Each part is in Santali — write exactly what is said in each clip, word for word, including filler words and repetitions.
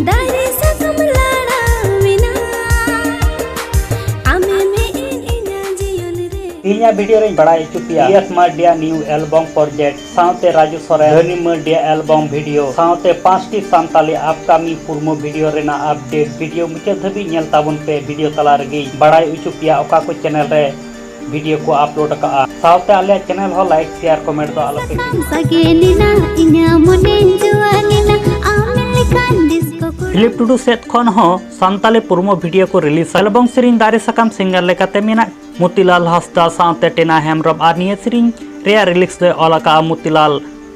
ᱫᱟᱨᱮ ᱥᱟᱠᱟᱢ ᱞᱟᱲᱟᱣᱮᱱᱟ, ᱟᱢᱮᱢ ᱦᱮᱡ ᱮᱱ ᱤᱧᱟᱹᱜ ᱡᱤᱭᱚᱱ ᱨᱮ᱾ ᱛᱮᱦᱮᱧᱟᱜ ᱵᱷᱤᱰᱤᱭᱳ ᱨᱮᱧ ᱵᱟᱲᱟᱭ ᱦᱚᱪᱚ ᱯᱮᱭᱟ ᱰᱤ ᱮᱥ ᱢᱟᱨᱰᱤᱭᱟᱜ ᱱᱤᱭᱩ ᱮᱞᱵᱚᱢ ᱯᱨᱚᱡᱮᱠᱴ ᱥᱟᱶᱛᱮ ᱨᱟᱡᱩ ᱥᱚᱨᱮᱱ ᱫᱷᱟᱱᱤ ᱢᱟᱨᱰᱤᱭᱟᱜ ᱮᱞᱵᱚᱢ ᱵᱷᱤᱰᱤᱭᱳ ᱥᱟᱶᱛᱮ ᱯᱟᱸᱪᱴᱤ ᱥᱟᱱᱛᱟᱞᱤ ᱟᱯᱠᱟᱢᱤᱝ ᱯᱨᱳᱢᱳ ᱵᱷᱤᱰᱤᱭᱳ ᱨᱮᱱᱟᱜ ᱟᱯᱰᱮᱴ᱾ ᱵᱷᱤᱰᱤᱭᱳ ᱢᱩᱪᱟᱹᱫ ᱫᱷᱟᱹᱵᱤᱡ ᱧᱮᱞ ᱛᱟᱵᱚᱱ ᱯᱮ᱾ ᱵᱷᱤᱰᱤᱭᱳ ᱛᱟᱞᱟ ᱨᱮᱜᱮᱧ ᱵᱟᱲᱟᱭ ᱦᱚᱪᱚ ᱯᱮᱭᱟ ᱚᱠᱟ ᱠᱚ ᱪᱮᱱᱮᱞ ᱨᱮ ᱵᱷᱤᱰᱤᱭᱳ ᱠᱚ ᱟᱯᱞᱳᱰ ᱟᱠᱟᱫᱼᱟ᱾ ᱥᱟᱶᱛᱮ ᱟᱞᱮᱭᱟᱜ ᱪᱮᱱᱮᱞ ᱦᱚᱸ ᱞᱟᱭᱤᱠ, ᱥᱮᱭᱟᱨ, ᱠᱚᱢᱮᱱᱴ ᱫᱚ ᱟᱞᱚ ᱯᱮ ᱦᱤᱲᱤᱧᱟ᱾ ᱥᱟᱜᱮᱱ ᱮᱱᱟ ᱤᱧᱟᱹᱜ ᱢᱚᱱᱮᱧ ᱡᱩᱣᱟᱹᱱ ᱮᱱᱟ, ᱟᱢ ᱞᱮᱠᱟᱱ ᱰᱤᱥᱠᱳ ᱠᱩᱲᱤ᱾ ᱯᱷᱤᱞᱤᱯ ᱴᱩᱰᱩ ᱥᱮᱫ ᱠᱷᱚᱱ ᱦᱚᱸ ᱥᱟᱱᱛᱟᱞᱤ ᱯᱨᱳᱢᱳ ᱵᱷᱤᱰᱤᱭᱳ ᱠᱚ ᱨᱤᱞᱤᱡᱽ᱾ ᱮᱞᱵᱚᱢ ᱥᱮᱨᱮᱧ ᱫᱟᱨᱮ ᱥᱟᱠᱟᱢ ᱥᱤᱝᱜᱟᱨ ᱞᱮᱠᱟᱛᱮ ᱢᱮᱱᱟᱜ ᱢᱚᱛᱤᱞᱟᱞ ᱦᱟᱸᱥᱫᱟ ᱥᱟᱶᱛᱮ ᱴᱤᱱᱟ ᱦᱮᱢᱵᱨᱚᱢ ᱟᱨ ᱱᱤᱭᱟᱹ ᱥᱮᱨᱮᱧ ᱨᱮᱭᱟᱜ ᱨᱤᱞᱤᱠᱥ ᱫᱚᱭ ᱚᱞ ᱟᱠᱟᱫᱼᱟ ᱢᱚᱛᱤᱞᱟᱞ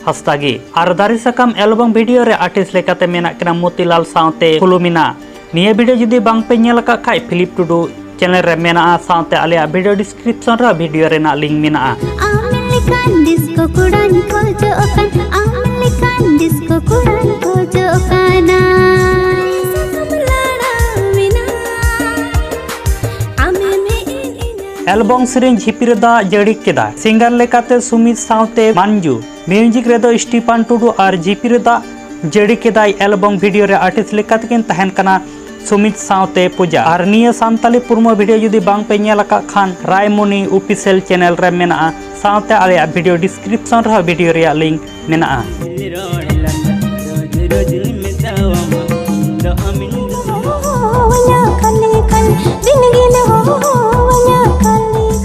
ᱦᱟᱸᱥᱫᱟ ᱜᱮ᱾ ᱟᱨ ᱫᱟᱨᱮ ᱥᱟᱠᱟᱢ ᱮᱞᱵᱚᱢ ᱵᱷᱤᱰᱤᱭᱳ ᱨᱮ ᱟᱨᱴᱤᱥᱴ ᱞᱮᱠᱟᱛᱮ ᱢᱮᱱᱟᱜ ᱠᱤᱱᱟ ᱢᱚᱛᱤᱞᱟᱞ ᱥᱟᱶᱛᱮ ᱯᱷᱩᱞᱩᱢᱤᱱᱟ᱾ ᱱᱤᱭᱟᱹ ᱵᱷᱤᱰᱤᱭᱳ ᱡᱩᱫᱤ ᱵᱟᱝ ᱯᱮ ᱧᱮᱞ ᱟᱠᱟᱫ ᱠᱷᱟᱡ, ᱯᱷᱤᱞᱤᱯ ᱴᱩᱰᱩ ᱪᱮᱱᱮᱞ ᱨᱮ ᱢᱮᱱᱟᱜᱼᱟ, ᱥᱟᱶᱛᱮ ᱟᱞᱮᱭᱟᱜ ᱵᱷᱤᱰᱤᱭᱳ ᱰᱤᱥᱠᱨᱤᱯᱥᱚᱱ ᱨᱮ ᱵᱷᱤᱰᱤᱭᱳ ᱨᱮᱱᱟᱜ ᱞᱤᱝᱠ ᱢᱮᱱᱟᱜᱼᱟ᱾ ᱟᱢ ᱞᱮᱠᱟᱱ ᱰᱤᱥᱠᱳ ᱠᱚᱲᱟᱧ ᱠᱷᱚᱡᱚᱜ ᱠᱟᱱ, ᱟᱢ ᱞᱮᱠᱟᱱ ᱰᱤᱥᱠᱳ ᱠᱚᱲᱟᱧ ᱠᱷᱚᱡᱚᱜ ᱠᱟᱱᱟ᱾ ᱮᱞᱵᱚᱢ ᱥᱮᱨᱮᱧ ᱡᱷᱤᱯᱤᱨ ᱫᱟᱜ ᱡᱟᱹᱲᱤ ᱠᱮᱫᱟᱭ, ᱥᱤᱝᱜᱟᱨ ᱞᱮᱠᱟᱛᱮ ᱥᱩᱢᱤᱛ ᱥᱟᱶᱛᱮ ᱢᱟᱱᱡᱩ᱾ ᱢᱤᱣᱡᱤᱠ ᱨᱮᱫᱚ ᱥᱴᱤᱯᱟᱱ ᱴᱩᱰᱩ ᱟᱨ ᱡᱷᱤᱯᱤᱨ ᱫᱟᱜ ᱡᱟᱹᱲᱤ ᱠᱮᱫᱟᱭ ᱮᱞᱵᱚᱢ ᱵᱷᱤᱰᱤᱭᱳ ᱨᱮ ᱟᱨᱴᱤᱥᱴ ᱞᱮᱠᱟ ᱛᱮᱠᱤᱱ ᱛᱟᱦᱮᱱ ᱠᱟᱱᱟ ᱥᱩᱢᱤᱛ ᱥᱟᱶᱛᱮ ᱯᱩᱡᱟ᱾ ᱟᱨ ᱱᱤᱭᱟᱹ ᱥᱟᱱᱛᱟᱞᱤ ᱯᱨᱳᱢᱳ ᱵᱷᱤᱰᱤᱭᱳ ᱡᱩᱫᱤ ᱵᱟᱝ ᱯᱮ ᱧᱮᱞ ᱟᱠᱟᱫ ᱠᱷᱟᱱ, ᱨᱟᱭᱢᱚᱱᱤ ᱚᱯᱷᱤᱥᱤᱭᱟᱞ ᱪᱮᱱᱮᱞ ᱨᱮ ᱢᱮᱱᱟᱜᱼᱟ, ᱥᱟᱶᱛᱮ ᱟᱞᱮᱭᱟᱜ ᱵᱷᱤᱰᱤᱭᱳ ᱰᱤᱥᱠᱨᱤᱯᱥᱚᱱ ᱨᱮᱦᱚᱸ ᱵᱷᱤᱰᱤᱭᱳ ᱨᱮᱭᱟᱜ ᱞᱤᱝᱠ ᱢᱮᱱᱟᱜᱼᱟ᱾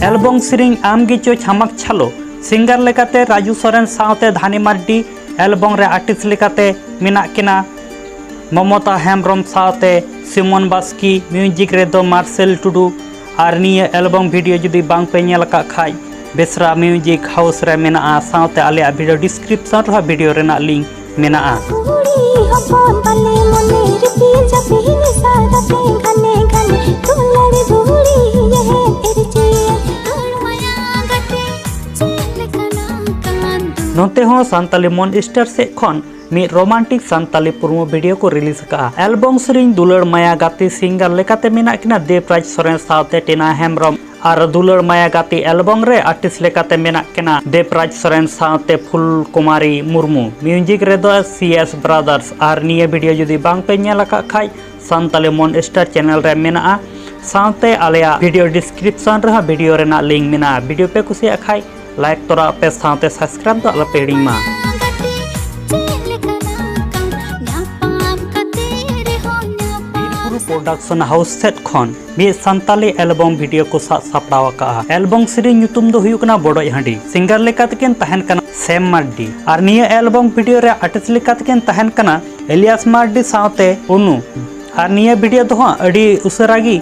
ᱮᱞᱵᱚᱢ ᱥᱮᱨᱮᱧ ᱟᱢ ᱜᱮ ᱪᱚ ᱪᱷᱟᱢᱟᱠ ᱪᱷᱟᱞᱳ, ᱥᱤᱝᱜᱟᱨ ᱞᱮᱠᱟᱛᱮ ᱨᱟᱡᱩ ᱥᱚᱨᱮᱱ ᱥᱟᱶᱛᱮ ᱫᱷᱟᱱᱤ ᱢᱟᱨᱰᱤ᱾ ᱮᱞᱵᱚᱢ ᱨᱮ ᱟᱨᱴᱤᱥᱴ ᱞᱮᱠᱟᱛᱮ ᱢᱮᱱᱟᱜ ᱠᱤᱱᱟ ᱢᱚᱢᱚᱛᱟ ᱦᱮᱢᱵᱨᱚᱢ ᱥᱟᱶᱛᱮ ᱥᱤᱢᱚᱱ ᱵᱟᱥᱠᱤ, ᱢᱤᱣᱡᱤᱠ ᱨᱮᱫᱚ ᱢᱟᱨᱥᱮᱞ ᱴᱩᱰᱩ᱾ ᱟᱨ ᱱᱤᱭᱟᱹ ᱮᱞᱵᱚᱢ ᱵᱷᱤᱰᱤᱭᱳ ᱡᱩᱫᱤ ᱵᱟᱝ ᱯᱮ ᱧᱮᱞ ᱟᱠᱟᱫ ᱠᱷᱟᱡ, ᱵᱮᱥᱨᱟ ᱢᱤᱣᱡᱤᱠ ᱦᱟᱣᱩᱥ ᱨᱮ ᱢᱮᱱᱟᱜᱼᱟ, ᱥᱟᱶᱛᱮ ᱟᱞᱮᱭᱟᱜ ᱵᱷᱤᱰᱤᱭᱳ ᱰᱤᱥᱠᱨᱤᱯᱥᱚᱱ ᱨᱮᱦᱚᱸ ᱵᱷᱤᱰᱤᱭᱳ ᱨᱮᱱᱟᱜ ᱞᱤᱝᱠ ᱢᱮᱱᱟᱜᱼᱟ᱾ ᱠᱩᱲᱤ ᱦᱚᱯᱚᱱ ᱵᱟᱞᱮ ᱢᱚᱱᱮ ᱨᱤᱯᱤ ᱡᱟᱹᱯᱤ ᱱᱮᱥᱟ ᱠᱟᱛᱮ ᱜᱷᱟᱱᱮ ᱜᱷᱟᱱᱮ ᱫᱩᱞᱟᱹᱲ ᱫᱩᱞᱤ ᱮᱦᱮ ᱮᱨᱪᱤ ᱫᱩᱞ ᱢᱟᱭᱟ ᱜᱟᱛᱮ ᱪᱮᱫ ᱞᱮᱠᱟᱱᱟ ᱠᱟᱱ ᱫᱩ᱾ ᱱᱚᱛᱮ ᱦᱚᱸ ᱥᱟᱱᱛᱟᱞᱤ ᱢᱚᱱ ᱥᱴᱟᱨ ᱥᱮᱫ ᱠᱷᱚᱱ ᱢᱤᱫ ᱨᱳᱢᱟᱱᱴᱤᱠ ᱥᱟᱱᱛᱟᱞᱤ ᱯᱨᱳᱢᱳ ᱵᱷᱤᱰᱤᱭᱳ ᱠᱚ ᱨᱤᱞᱤᱡᱽ ᱟᱠᱟᱫᱼᱟ᱾ ᱮᱞᱵᱚᱢ ᱥᱮᱨᱮᱧ ᱫᱩᱞᱟᱹᱲ ᱢᱟᱭᱟ ᱜᱟᱛᱮ ᱥᱤᱝᱜᱟᱨ ᱞᱮᱠᱟᱛᱮ ᱢᱮᱱᱟᱜ ᱠᱤᱱᱟ ᱫᱮᱵᱽᱨᱟᱡᱽ ᱥᱚᱨᱮᱱ ᱥᱟᱶᱛᱮ ᱴᱤᱱᱟ ᱦᱮᱢᱵᱨᱚᱢ ᱟᱨ ᱫᱩᱞᱟᱹᱲ ᱢᱟᱭᱟ ᱜᱟᱛᱮ ᱮᱞᱵᱚᱢ ᱨᱮ ᱟᱨᱴᱤᱥᱴ ᱞᱮᱠᱟᱛᱮ ᱢᱮᱱᱟᱜ ᱠᱤᱱᱟ ᱫᱮᱵᱽᱨᱟᱡᱽ ᱥᱚᱨᱮᱱ ᱥᱟᱶᱛᱮ ᱯᱷᱩᱞ ᱠᱩᱢᱟᱨᱤ ᱢᱩᱨᱢᱩ᱾ ᱢᱤᱭᱩᱡᱤᱠ ᱨᱮᱫᱚ ᱥᱤ ᱮᱥ ᱵᱨᱟᱫᱟᱨᱥ᱾ ᱟᱨ ᱱᱤᱭᱟᱹ ᱵᱷᱤᱰᱤᱭᱳ ᱡᱩᱫᱤ ᱵᱟᱝ ᱯᱮ ᱧᱮᱞ ᱟᱠᱟᱫ ᱠᱷᱟᱡ, ᱥᱟᱱᱛᱟᱞᱤ ᱢᱚᱱ ᱥᱴᱟᱨ ᱪᱮᱱᱮᱞ ᱨᱮ ᱢᱮᱱᱟᱜᱼᱟ᱾ ᱥᱟᱶᱛᱮ ᱟᱞᱮᱭᱟᱜ ᱵᱷᱤᱰᱤᱭᱳ ᱰᱤᱥᱠᱨᱤᱯᱥᱚᱱ ᱨᱮᱦᱚᱸ ᱵᱷᱤᱰᱤᱭᱳ ᱨᱮᱱᱟᱜ ᱞᱤᱝᱠ ᱢᱮᱱᱟᱜᱼᱟ᱾ ᱵᱷᱤᱰᱤᱭᱳ ᱯᱮ ᱠᱩᱥᱤᱭᱟᱜ ᱠᱷᱟᱡ ᱞᱟᱭᱤᱠ ᱛᱚᱨᱟ ᱯᱮ, ᱥᱟᱶᱛᱮ ᱥᱟᱵᱥᱠᱨᱟᱭᱤᱵ ᱫᱚ ᱟᱞᱚ ᱯᱮ ᱦᱤᱲᱤᱧ ᱢᱟ᱾ ᱵᱤᱨᱵᱩᱨᱩ ᱯᱨᱚᱰᱟᱠᱥᱚᱱ ᱦᱟᱣᱩᱥ ᱥᱮᱫ ᱠᱷᱚᱱ ᱢᱤᱫ ᱥᱟᱱᱛᱟᱞᱤ ᱮᱞᱵᱚᱢ ᱵᱷᱤᱰᱤᱭᱳ ᱠᱚ ᱥᱟᱵ ᱥᱟᱯᱲᱟᱣ ᱟᱠᱟᱫᱼᱟ᱾ ᱮᱞᱵᱚᱢ ᱥᱮᱨᱮᱧ ᱧᱩᱛᱩᱢ ᱫᱚ ᱦᱩᱭᱩᱜ ᱠᱟᱱᱟ ᱵᱚᱰᱚᱡ ᱦᱟᱺᱰᱤ᱾ ᱥᱤᱝᱜᱟᱨ ᱞᱮᱠᱟ ᱛᱮᱠᱤᱱ ᱛᱟᱦᱮᱱ ᱠᱟᱱᱟ ᱥᱮᱢ ᱢᱟᱨᱰᱤ᱾ ᱟᱨ ᱱᱤᱭᱟᱹ ᱮᱞᱵᱚᱢ ᱵᱷᱤᱰᱤᱭᱳ ᱨᱮ ᱟᱨᱴᱤᱥᱴ ᱞᱮᱠᱟ ᱛᱮᱠᱤᱱ ᱛᱟᱦᱮᱱ ᱠᱟᱱᱟ ᱮᱞᱤᱭᱟᱥ ᱢᱟᱨᱰᱤ ᱥᱟᱶᱛᱮ ᱩᱱᱩ᱾ ᱟᱨ ᱱᱤᱭᱟᱹ ᱵᱷᱤᱰᱤᱭᱳ ᱫᱚ ᱦᱟᱸᱜ ᱟᱹᱰᱤ ᱩᱥᱟᱹᱨᱟ ᱜᱮ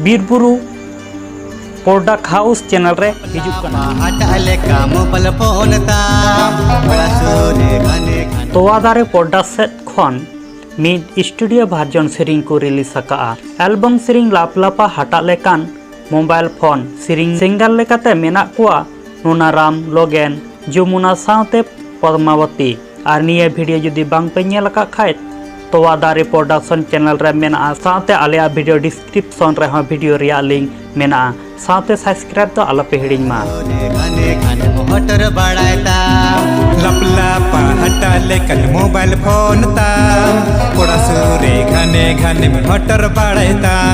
ᱵᱤᱨᱵᱩᱨᱩ ᱯᱨᱚᱰᱟᱠᱴ ᱦᱟᱣᱩᱥ ᱪᱮᱱᱮᱞ ᱨᱮ ᱦᱤᱡᱩᱜ ᱠᱟᱱᱟ᱾ ᱯᱟᱦᱟᱴᱟ ᱞᱮᱠᱟ ᱢᱳᱵᱟᱭᱤᱞ ᱯᱷᱳᱱ ᱛᱟᱢ, ᱚᱲᱟᱜ ᱥᱩᱨ ᱨᱮ ᱜᱷᱟᱱᱮ ᱜᱷᱟᱱᱮ᱾ ᱛᱚᱣᱟ ᱫᱟᱨᱮ ᱯᱨᱚᱰᱟᱠᱴ ᱥᱮᱫ ᱠᱷᱚᱱ ᱢᱤᱫ ᱥᱴᱩᱰᱤᱭᱳ ᱵᱷᱟᱨᱡᱚᱱ ᱥᱮᱨᱮᱧ ᱠᱚ ᱨᱤᱞᱤᱡᱽ ᱟᱠᱟᱫᱼᱟ᱾ ᱮᱞᱵᱚᱢ ᱥᱮᱨᱮᱧ ᱞᱟᱯ ᱞᱟᱯᱟ ᱦᱟᱴᱟᱜ ᱞᱮᱠᱟᱱ ᱢᱳᱵᱟᱭᱤᱞ ᱯᱷᱳᱱ ᱥᱮᱨᱮᱧ᱾ ᱥᱤᱝᱜᱟᱨ ᱞᱮᱠᱟᱛᱮ ᱢᱮᱱᱟᱜ ᱠᱚᱣᱟ ᱱᱩᱱᱟᱨᱟᱢ, ᱞᱚᱜᱮᱱ, ᱡᱚᱢᱩᱱᱟ ᱥᱟᱶᱛᱮ ᱯᱚᱫᱢᱟᱵᱚᱛᱤ᱾ ᱟᱨ ᱱᱤᱭᱟᱹ ᱵᱷᱤᱰᱤᱭᱳ ᱡᱩᱫᱤ ᱵᱟᱝ ᱯᱮ ᱧᱮᱞ ᱟᱠᱟᱫ ᱠᱷᱟᱡ, ᱛᱚᱣᱟ ᱫᱟᱨᱮ ᱯᱨᱚᱰᱟᱠᱥᱚᱱ ᱪᱮᱱᱮᱞ ᱨᱮ ᱢᱮᱱᱟᱜᱼᱟ᱾ ᱥᱟᱶᱛᱮ ᱟᱞᱮᱭᱟᱜ ᱵᱷᱤᱰᱤᱭᱳ ᱰᱤᱥᱠᱨᱤᱯᱥᱚᱱ ᱨᱮᱦᱚᱸ ᱵᱷᱤᱰᱤᱭᱳ ᱨᱮᱭᱟᱜ ᱞᱤᱝᱠ ᱢᱮᱱᱟᱜᱼᱟ᱾ ᱥᱟᱶᱛᱮ ᱥᱟᱵᱥᱠᱨᱟᱭᱤᱵ ᱫᱚ ᱟᱞᱚ ᱯᱮ ᱦᱤᱲᱤᱧ ᱢᱟ᱾ ᱜᱷᱟᱱᱮ ᱜᱷᱟᱱᱮ ᱢᱚᱴᱚᱨ ᱵᱟᱲᱟᱭ ᱛᱟᱢ, ᱞᱟᱯᱞᱟ ᱯᱟᱦᱴᱟ ᱞᱮᱠᱟᱱ ᱢᱳᱵᱟᱭᱤᱞ ᱯᱷᱳᱱ ᱛᱟᱢ, ᱠᱚᱲᱟ ᱥᱩᱨ ᱨᱮ ᱜᱷᱟᱱᱮ ᱜᱷᱟᱱᱮ ᱢᱚᱴᱚᱨ ᱵᱟᱲᱟᱭ ᱛᱟᱢ᱾